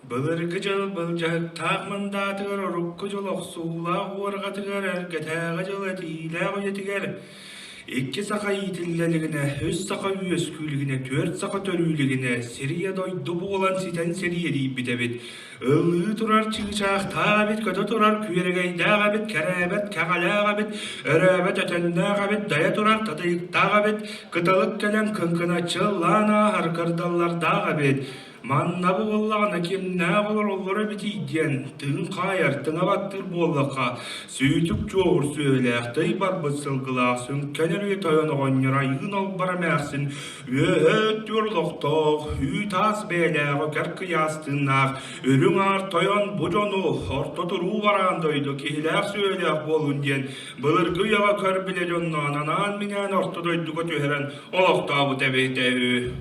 Былыргы дьыл былдьаһыктаах мындаатыгар урукку дьыл охсуулаах уорҕатыгар эргэтээҕи дьыл этиилээх үйэтигэр икки саха иитиллэ илигинэ, үс саха үөскүү илигинэ, түөрт саха төрүү илигинэ сир-ийэ дойду буолан ситэн сириэдийбит эбит. Ыллыы турар чыычаахтаах эбит, көтө турар күөрэгэйдээх эбит, кэрээбэт кэҕэлээх эбит, өрөөбөт өтөннөөх эбит, дайа турар татыйыктаах эбит, кыталык кэлэн кыҥкыначчы ыллаан ааһар кырдаллардаах эбит. Манна буоллаҕына кимнээх олороллор эбитий диэн тыын хаайар, тыҥа баттыыр буоллахха, сүүтүк чуоҕур сүөһүлээх, тый барбыт сылгылаах, сүҥкэн өрүө тойон оҕонньор айыын олбор эмээхсин үөһэ өттүгэр олохтоох, үүт-аас бэйэлээх өкөр кыйаас тыыннаах, үрүҥ аар тойон бу дьону орто туруу бараан дойду киһилээх сүөһүлээх буолун диэн былыргы үйэҕэ көр билэ дьонноон анаан-минээн орто дойдуга түһэрэн олохтообут эбитэ үһү.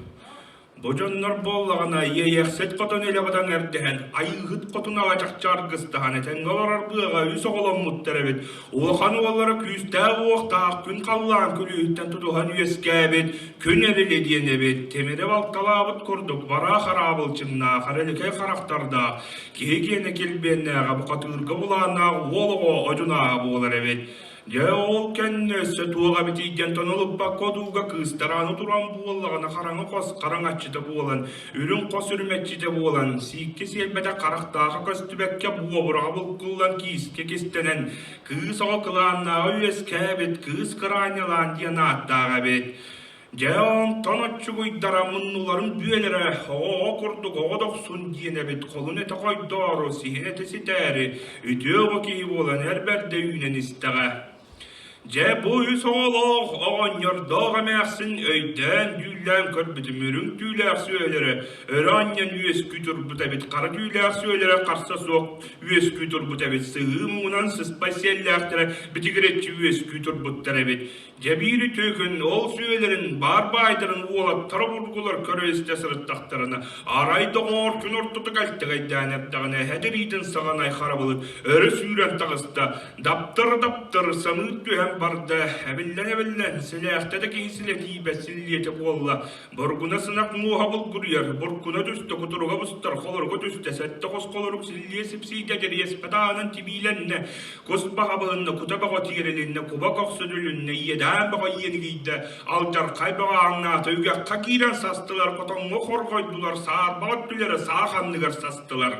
Бу дьоннор буоллаҕына Иэйэхсит хотон илэ-бадаҥ эрдэһэн, Айыыһыт хотун ала-чахчы аргыстаһан этэҥҥэ олорор быаҕа үс оҕоломмуттар эбит. Улахан уоллара күүстээх уохтаах күн халлаан күлүүһүттэн тутуһан үөскээбит Күн Эрили диэн эбит. Тимири балталаабыт курдук бараа хараабылчыҥнаах, эрэликэй харахтардаах, киһи киэнэ килбиэннээҕэ бухатыырга булааннаах уол оҕо одьунааһа буолар эбит. Дьэ, ол кэннэ өссө туох эбитий диэн тонолуппакка одууга кыыстарааны туран буоллаҕына хараҥа хос хараҥаччыта буолан, үрүҥ хос үрүмэччитэ буолан, сииккэ сиэлбэтэх харахтааҕа көстүбэккэ буобураҕа булкуллан киискэ кистэнэн, кыыс оҕо кылааннааҕа үөскээбит кыыс кыраанньалаан диэн ааттаах эбит. Дьэ, онтон оччугуйдара муннуларын бүөлэрэ оҕо-оҕо курдук оҕо дохсун диэн эбит, холун этэ хойдоору, сиһин этэ ситээри, үтүө оҕо киһи буолан эр бэрдэ үүнэн истэҕэ. Дьэ, бу үс оҕолоох оҕонньордоох эмээхсин өйдөөн-дьүүллээн көрбүтүм үрүҥ түүлээх сүөлэрэ өрө анньан үөскүү турбут эбит, хара түүлээх сүөлэрэ харса суох үөскүү турбут эбит, сыһыы муҥунан сыспай сиэллээхтэрэ битигирэччи үөскүү турбуттар эбит. Дьэ биир үтүө күн ол сүөлэрин баар баайдарын уолаттара бургулар көрө-истэ сырыттахтарына, арай доҕоор күн ортото кэлтэгэйдээн эрдэҕинэ эһэ саҕанай харабылы өрө сүүрэн таҕыста, даптыр-даптыр самыыр түһэн барда, эбиллэн-эбиллэн силээхтэ да киһи силэтиибэт силлиэтэ буолла, Бургуна сынах муоһа булгуруйар, буркуна түстэ, кутуруга бустар, холоруга түстэ, сэттэ хос холорук силлиэ сипсийдэ, дьэриэспэ таһынан тибиилэннэ, кус баҕа быһынна, кута бөҕө тиэрилиннэ, куба көхсө дүлүннэ, иэдээн бөҕө иэнигийдэ, алдьархай бөҕө ааҥнаата, үгэххэ киирэн састылар, хотоҥҥо хорҕойдулар, саарба өттүлэрэ саах анныгар састылар.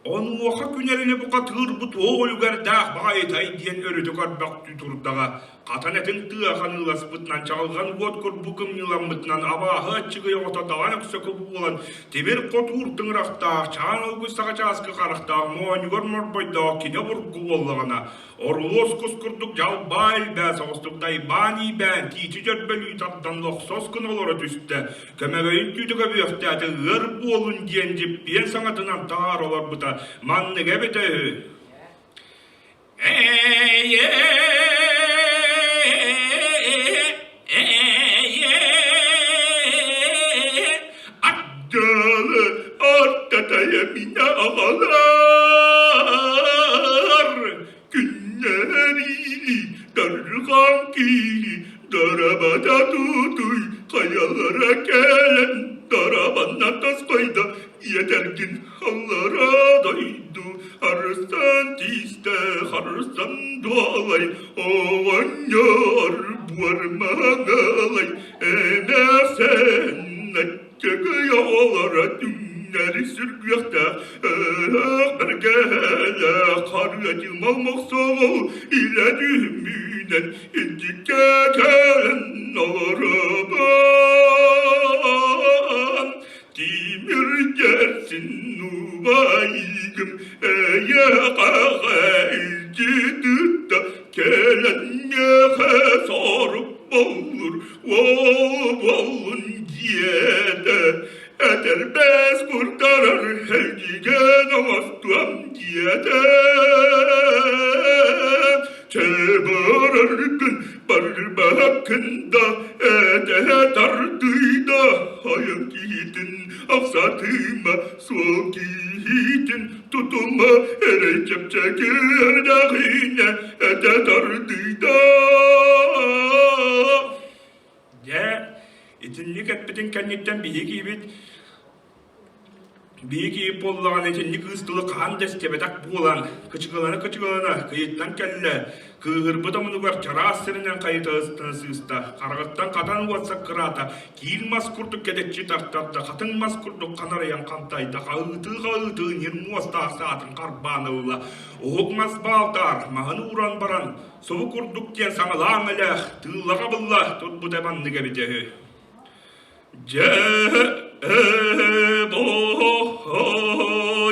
Онуоха күн эрилэ букатыырбыт уол үлүгэрдээх баҕайытай диэн өрүтэ көрбөхтүү турдаҕа, хатан этин тыа ханыыласпытынан чаҕылҕан уот курбу кымньыламмытынан абааһы аччыгый оҕото даҕан өксөкү буолан тимир хотуур тыҥырахтаах чаан ылгый саҕа чааскы харахтаах моонньугар морбойдоох кини обургу буоллаҕына Орулуос кус курдук дьалбаа илбээ соҕустук дайбаан иибээн тиити дьөрбөлүү тардан лохсос гына олоро түстэ. Көмөгөйүн түүтэ көбүөхтээтэ ыар буолун диэн дьиппиэн саҥатынан таһаара олорбута манныга эбитэ үһү. Ардалы аттатайа минэ аҕалар Күннэриили дарҕаан киили дарабата тутуй хайалара кэлэн дарабанна тасхайда иэтэргин аллара дойду арыстан тиистэ харыстан дуолай оҕонньор буормаҥалай эмээхсин Чэгэй оҕолоро түҥнэри сүргүөхтээх, ыһыах бэргэһэлээх, харыа дьымал мохсоҕол илэ түһүммүнэн илдьиккэ кэлэн олоробун. Тимир дьэрсин убайыгым эйэҕэҕэ илдьи тутта кэлэн миэхэ сорук боллур Уол буоллун диэтэ, этэрбэс курдарар элдьигэн оҥостуом диэтэ. Чэ бараргын барбаккын да этэ тардыйда айан киһитин ахсатыма суол киһитин тутума эрэй чэпчэки эрдэҕинэ этэ тардыйда. Дьэ, итинник эппитин кэнниттэн биһиги киһибит. Биһиги киһи буоллаҕына итинник кыыс тылы хаһан да истибэтэх буолан, кычыгылана-кычыгылана кыйыттан кэллэ, кыыһырбыт омунугар чараас сиринэн хайыта ыстана сыыста, хараҕыттан хатан уот саккыраата, киил мас курдук кэдэччи тартарда, хатыҥ мас курдук ханарыйан хантайда, хаһыытыы-хаһыытыы ньир муостаах саатын харбаан ылла. Уһук мас баалтаар, маһын ууран баран, субу курдук диэн саҥалаан элээх, тыыллаҕа булла, турбута маннык эбитэ үһү. Дьэ, бо,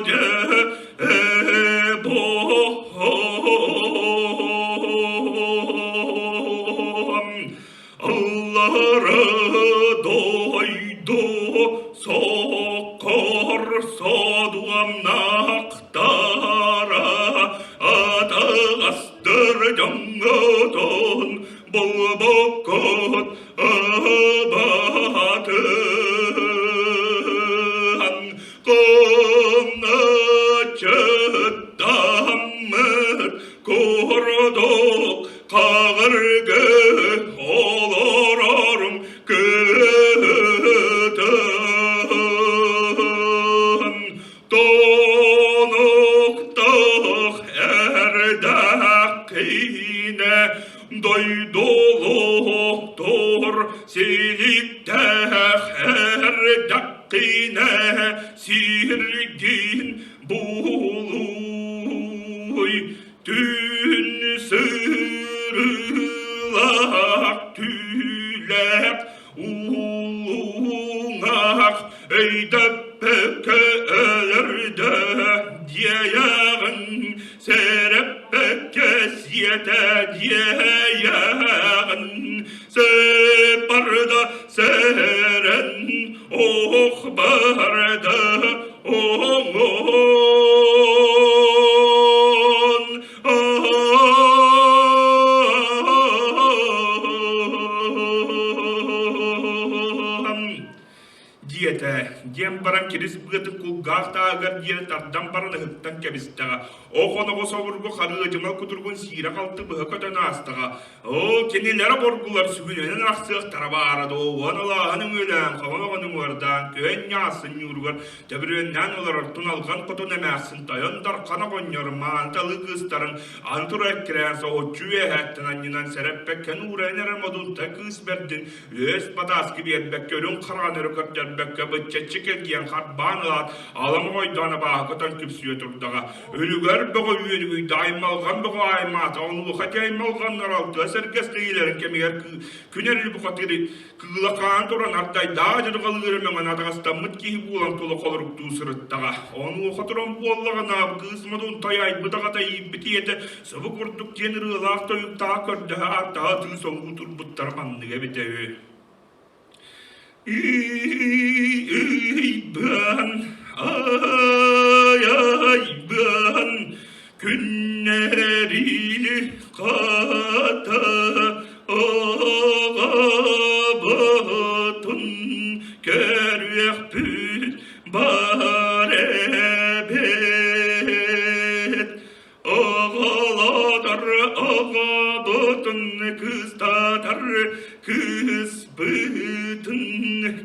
дьэ, бо, Аллара дойду соккор содуомнахтара атаҕастыр дьоҥҥутун булбуккут Абаатыан кыначыттаммыт курдук хаҕыргы олорорум кытын Тонуктах эрдэххинэ дойдулуктур силиктээх эрдэххинэ сиргин булуй Түн сырыылаах түүлээх улуҥах өйдөппөккө өлөрдө диэйэҕин сэрэппэккэ сиэтэ диэйэҕин сыппарда сэрэн ох барда оҥон диэтэ диэн баран кирис быатын кулгаах тааһыгар диэри тардан баран ыһыктан кэбистэҕэ. Ох оноҕос обургу харыадьыма кутуругун сиирэ-халты быһа көтөн аастаҕа. Оо, кинилэрэ боргулар сүгүнүнэн арахсыахтара баара дуо, уон алааһын өҥүөлээн, хаҥан оҕону уҥуордаан, күөн ньаассын ньууругар Төбүрүөннээн олорор Туналҕан хотун эмээхсин тойон дархан оҕонньор мааны талыы кыыстарын аны тура эккирээн соһуччу үөһээттэн анньынан сэрэппэккэ нуурайан эрэр модунта кыыс бэрдин үөс батааскы биэрбэккэ үрүҥ хараҕын өрө көрдөрбөккө быччаччы кэлгийэн харбаан ылаат ала моҕойдоон абааһы көтөн күпсүйэ турдаҕа. Үлүгэр бөҕө үөнүгүйдэ аймалҕан бөҕө аймаата онуоха ити аймалҕаннар алтыа сэргэстэһиилэрин кэмигэр күн эрили бухатыыр Кыылакаан туран ардайдаах дьырҕалыыра мөҥөн атаҕастаммыт киһи буолан тула холоруктуу сырыттаҕа. Онуоха туран буоллаҕына, кыыс модун тайайбыт аҕата ииппит ийэтэ сыбы курдук диэн ырыалаах тойуктаах көрдөһө ааттаһа ытыы соҥуу турбуттара манныга эбитэ үһү. Ыйбыан, ай-айбыан, күннэри хата оҕобутун көрүөхпүт бар эбит. Оҕолотор оҕобутун кыстатар кыыспытын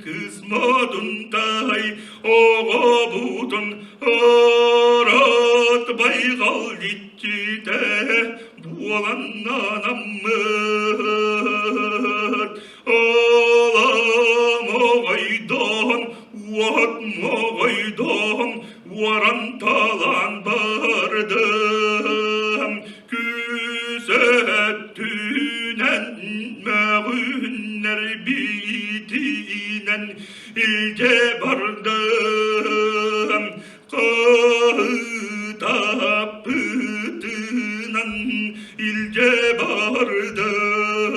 кыыс модунтай оҕобутун орот байҕал иччитэ буоланнанаммыт Оламоҕойдоон уот моҕойдоон уоран талаан бардым күүс өттүнэн мөҕүннэр биитинэн илдьэ бардым Хаһыытаппытынан илдьэ бардым.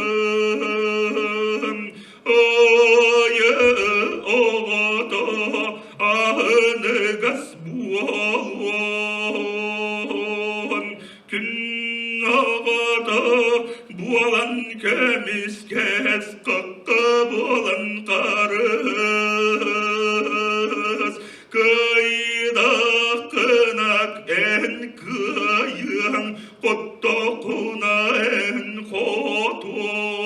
Айы оҕото аһыныгас буолуон, күн оҕото буолан көмүскэс, хахха буолан харыс. Кыайдаххынак эн кыайыаҥ, хоттоххуна эн хотуоҥ.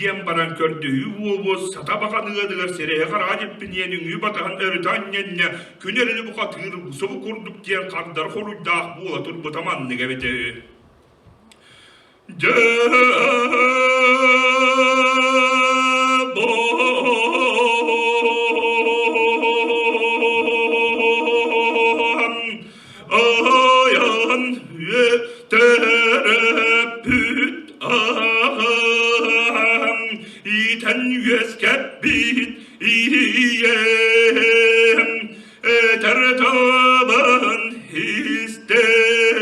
диэн баран көрдөһүү буолбут сата баҕаныадыгар сирэйэ-хараҕа дьиппиниэн үҥүү батаһын өрүтэ анньанньа күн эрили бухатыыр субу курдук диэн хардары хоруйдаах буола турбута маннык эбитэ үһү. Дьэ айан төрөппүт аҕам иитэн үөскэппит ийэм этэр тылын истэн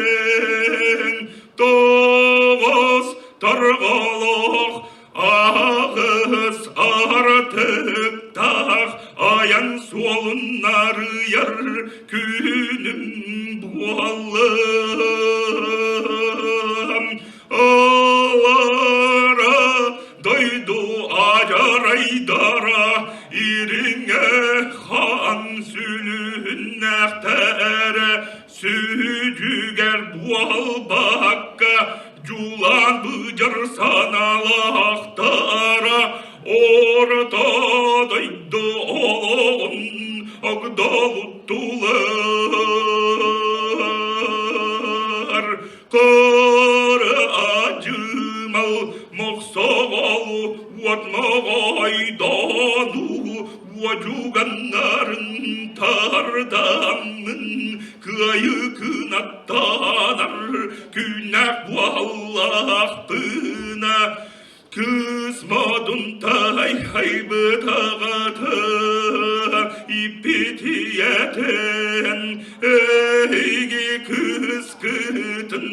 тоҕус торҕолоох Аҕыс аратыктаах айан суолун арыйар күнүм буоллум. Алара дойду адьарайдара ириҥэ хаан сүлүһүннэхтэрэ Сүдүгэр буолбакка дьулаан быдьар санаалаахтара орто дойду олоҕун огдолуттулар. Кыра адьымал мохсоҕолу уот моҕойдону Уодьуганнарын тардаммын кыайыы кынаттанар күннээх буоллахпына Кыыс модунтай айбытаҕата иппитийэтэн эһиги кыыскытын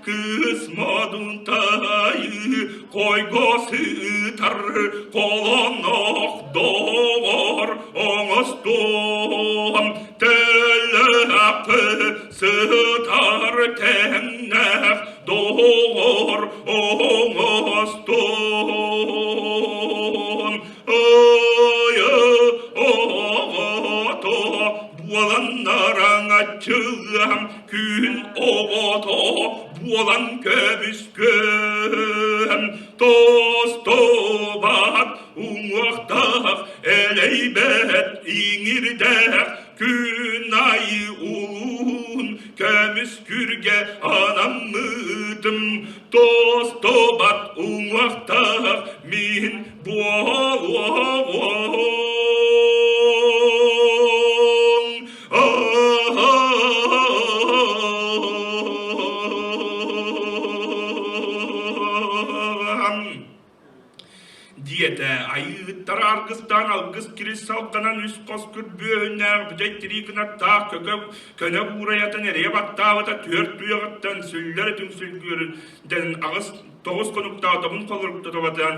кыыс модунтайы Хойго сытар холонох доҕор оҥостуом төлөппү сытар тэҥнээх доҕор оҥостуом Ой оҕото буоланнараҥаччылыам күн оҕото буолан көмүскүөм тостубат уҥуохтаах элэйбэт иҥирдээх күн айы улуун көмүскүргэ анаммытым тостубат уҥуохтаах мин буолуоҕум Диэтэ айыыһыттара аргыстаан алгыс кирис салҕанан үс хос күрбүөһүннээх бүтэй тирии кынаттаах көкө көнө буурайатын эрийэ баттаабыта түөрт туйаҕыттан сүллэр түҥсүлгүөрүн аҕыс тоҕус хонуктаах тобун холоруктатабатан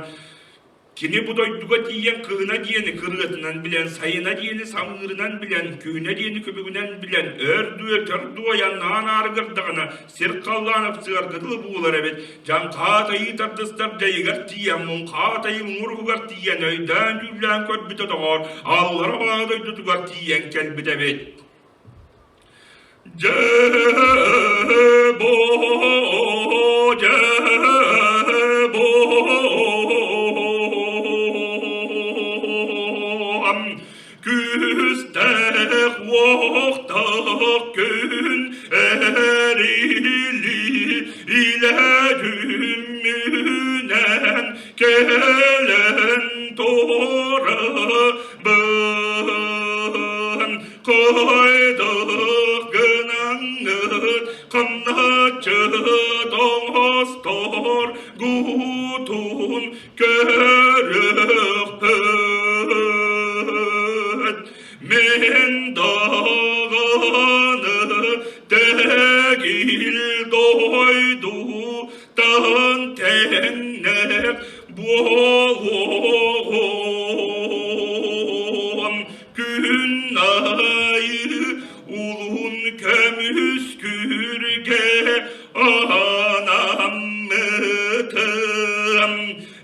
Кини бу дойдуга тиийэн кыһына диэни кырыатынан билэн, сайына диэни самыырынан билэн, күһүнэ диэни күбүгүнэн билэн, өр дуо, төр дуо айаннаан аарыгырдаҕына, сир-халлаан ыпсыарга дылы буолар эбит. Дьаҥхаа тайыы тардыстар дьайыгар тиийэн, муҥхаа тайыы муҥур уһугар тиийэн, өйдөөн-дьүүллээн көрбүтэ доҕоор, аллара баа дойдутугар тиийэн кэлбит эбит. Дьэ, бо, дьэ, бо, күүстээх уохтаах күн эрили илэ күммүнэн кэлэн турабын Хайдах гынаҥҥыт хамначчыт оҥостор гутун көрүөхпүт. Мин даҕаны тэгил дойдутан тэҥнээх буолуоҕум. Күн аайы улуун көмүс күргэ анаммытым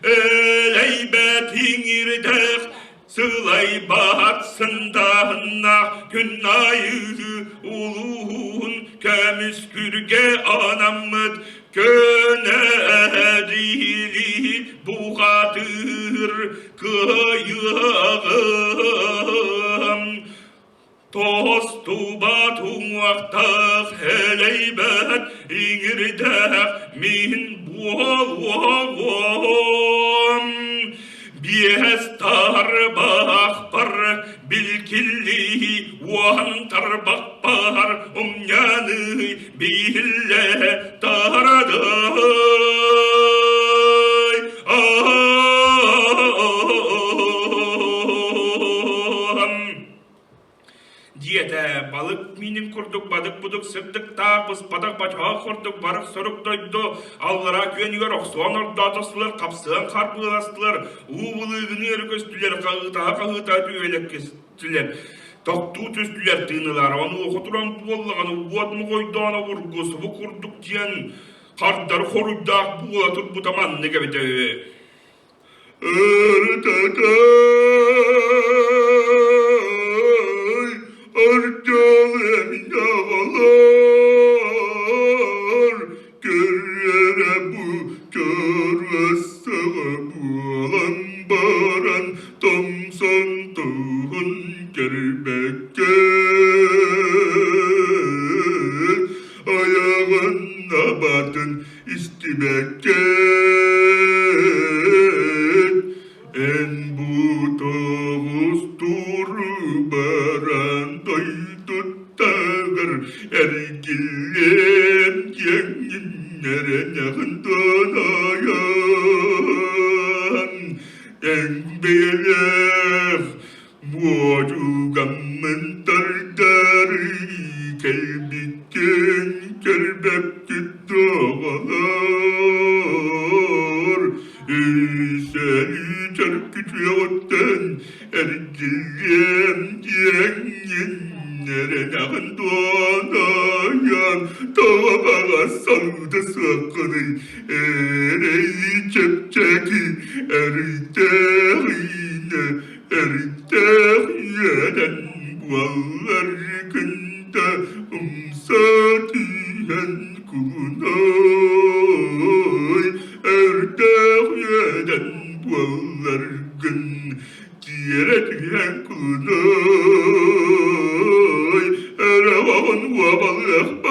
Элэйбэт иҥирдэх сылайбат сындаһыннаах күн аайы улуун көмүс күргэ анаммыт көнө диили бухатыырбын. кыайыаҕым. Тостубат уҥуохтаах элэйбэт иҥирдээх мин буолуоҕум. Биэс тарбахпар билкиллии уон тарбахпар умньаный биллэ тарадай. Диэтэ балык миинин курдук бадык-будук сырдыктаах быспатах бачоох курдук барык-сорук дойду аллараа күөнүгэр охсуон ордоотостулар, хапсыан харбыаластылар, уу былыыгыныы өрүкүстүлэр, хаһыытаһа-хаһыытаһа түһүөлэккистилэр, тохтуу түстүлэр тыынылар, онуоха туран буоллаҕына уот моҕойдоон обургу субу курдук диэн хардары хоруйдаах буола турбута маннык эбитэ үһү. Өрүтөтөй, өрдөлөмнө оҕолор, көрөрө бу көрөссөҕө буолан баран томсон туһун көрбөккө айаҕын абатын истибэккэ эн бу тоҕустуру баран дойдуттагар эргиллиэм диэҥҥин эрэнэҕин донойон эн бэйэлээх Муодьугаммын тардары кэлбиккин көрбөккүт доҕолоор, Үсэлүү чөркүтүөҕүттэн эргиллиэм диэҥҥин эрэнэҕин дуонайан тоҕо баҕас салыыта суоххунуй эрэй чэпчэки эрэйдээх иинэ Эрдээх үөрэн буолларгын да умса түһэн кулунай, Эрдээх үөрэн буолларгын тиэрэ түһэн кулунай, Эрэҕин уобалыахпын.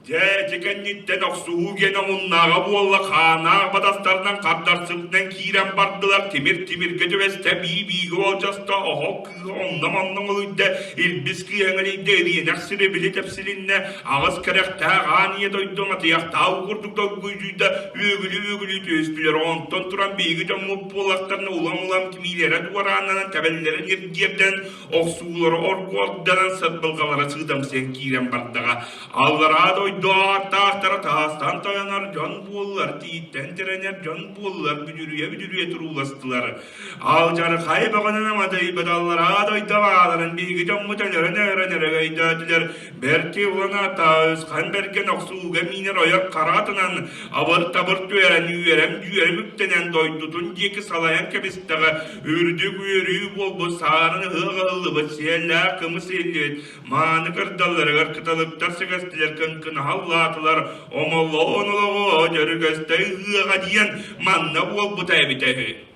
Дьэ, ити кэнниттэн охсуһуу диэн омуннааҕа буолла, хааннаах батастарынан хардарсыбытынан киирэн бардылар, тимир тимиргэ түбэстэ, бии-биигэ уолдьаста, оһох кыыһа онно-манна оҥолуйда, илбис кыыһа эҥэлийдэ, ириэнэх сири били тэпсилиннэ, аҕыс кэрэхтээх аан ийэ дойду матыйахтаах курдук долгуйдуйда, үөгүлүү-үөгүлүү түһүстүлэр, онтон туран биһиги дьоммут буоллахтарына улам-улам кимиилэрэ дуорааннанан, тэбэллэрэ ньиргиэрдэн, охсуулара оргуорданан сырдылҕалара сыыдамсыйан киирэн бардаҕа. Аллараа дойду ааттаахтара таастан тойонор дьон буоллар, тииттэн тирэнэр дьон буоллар бүдүрүйэ-бүдүрүйэ турууластылар. Алдьархай бөҕөнөн аматыйбыт аллараа дойду бааларын биһиги дьоммут өлөрөн-өлөрөн өрөгөйдөөтүлэр. Бэрти улана таысхан бэргэн охсууга миинэр ойор хараатынан абыр-табыр түөрэн үөрэм-дьүөрэм үктэнэн дойдутун диэки салайан кэбистэҕэ. Үрдүк үөрүү буолбут саарын ыһыах ыһыллыбыт сиэллээх кымыс иһиллибит мааны кырдалларыгар кыталыктар сэгэстилэр кыҥкынаһаллаатылар омоллоон олоҕо дьөрүгөстэй ыһыаҕа диэн манна буолбута эбитэ үһү.